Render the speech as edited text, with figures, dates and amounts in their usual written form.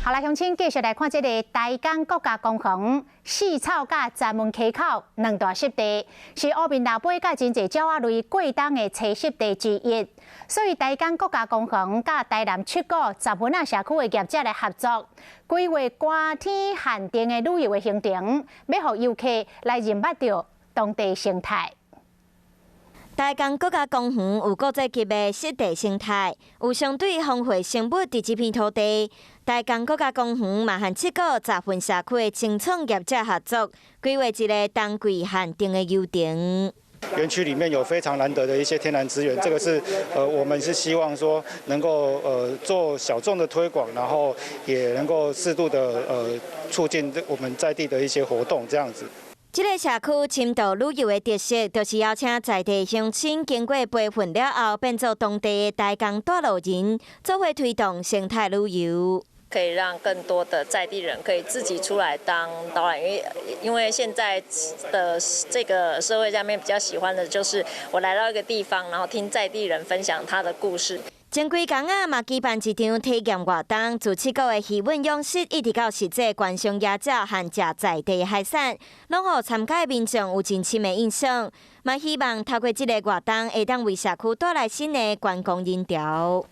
好來，鄉親繼續來看這个台江國家公園四草佮顫門溪口兩大濕地，是烏面蜊尾佮真濟鳥仔類過冬的棲息地之一。所以台江國家公園佮台南七股十分仔社區的業者來合作，規劃寒天限定的旅遊的行程，欲予遊客來認捌著當地生態。台江國家公園有國際級的濕地生態，有相對豐富生物佇這片土地。台江國家公園嘛和七股十份社區的青創業者合作，規劃一个冬季限定的遊程。園區裡面有非常難得的一些天然資源，這個是我們是希望說能夠做小眾的推廣，然後也能夠適度的促進我們在地的一些活動，這樣子。這个社區深度旅遊的特色，就是邀請在地鄉親經過培訓了後，變做當地的台江帶路人，做伙推動生態旅遊。可以讓更多的在地人可以自己出來當導覽，因為現在的這個社會上面比較喜歡的就是我來到一個地方，然後聽在地人分享他的故事。前幾工仔嘛舉辦一場體驗活動，自七股的魚塭養殖，一直到實際觀賞野鳥和食在地海產，攏予參加的民眾有真深的印象。嘛希望透過這个活動，會當為社區帶來新的觀光人潮。